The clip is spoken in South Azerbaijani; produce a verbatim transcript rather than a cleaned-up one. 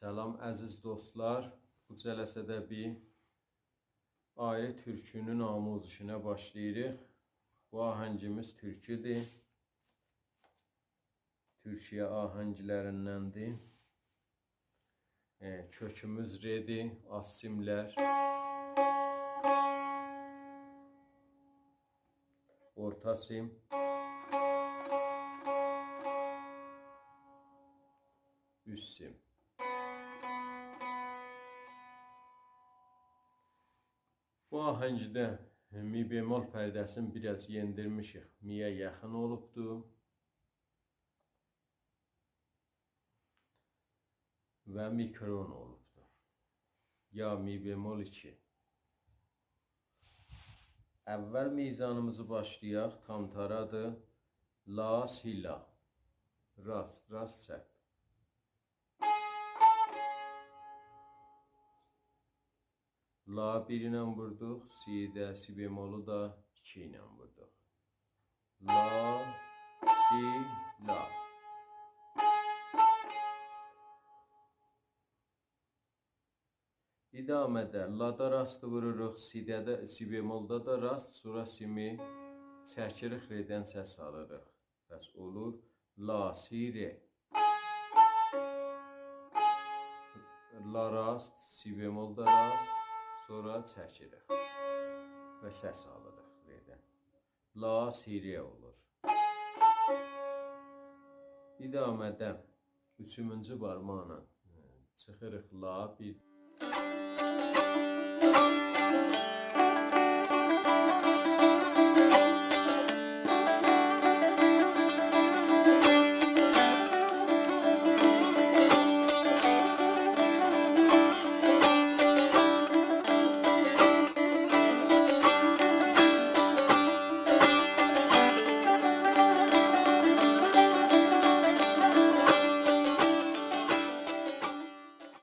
سلام عزیز دوستلار. بو جلسه‌ده بیر آیری تورکونون آموزشینه باشلاییریق. بو آهنگیمیز تورکودور. تورکیه آهنگلریندندیر. ائ، کؤکوموز رئدیر، آلت سیملر. اورتا سیم. اوست سیم. بو آهنگده می بمل پرده‌سینی بیر آز یئندیرمیشیک. می‌یه یاخین اولوبدو و می کرن اولوبدو. یا می بمل ایکی. اول میزانیمیزی باشلایاق. تانتارادیر. لا، سی، لا. راست، راست، چپ. لا بیر ایله ووردوق، سی ده، سی بملو دا ایکی ایله ووردوق. لا، سی، لا. ادامه‌ده لادا راستی ووروروق، سی‌ده ده، سی بملدا دا راست، سونرا سیمی چکیریک، رئدن سس آلیریق. پس اولور لا، سی، رئ. لا راست، سی بملدا راست، سونرا چکیریک و سس آلیریق رئدن. لا، سی، رئ اولور. ادامه‌ده اوچونجو بارماقلا، ائ، چیخیریق لا، بیر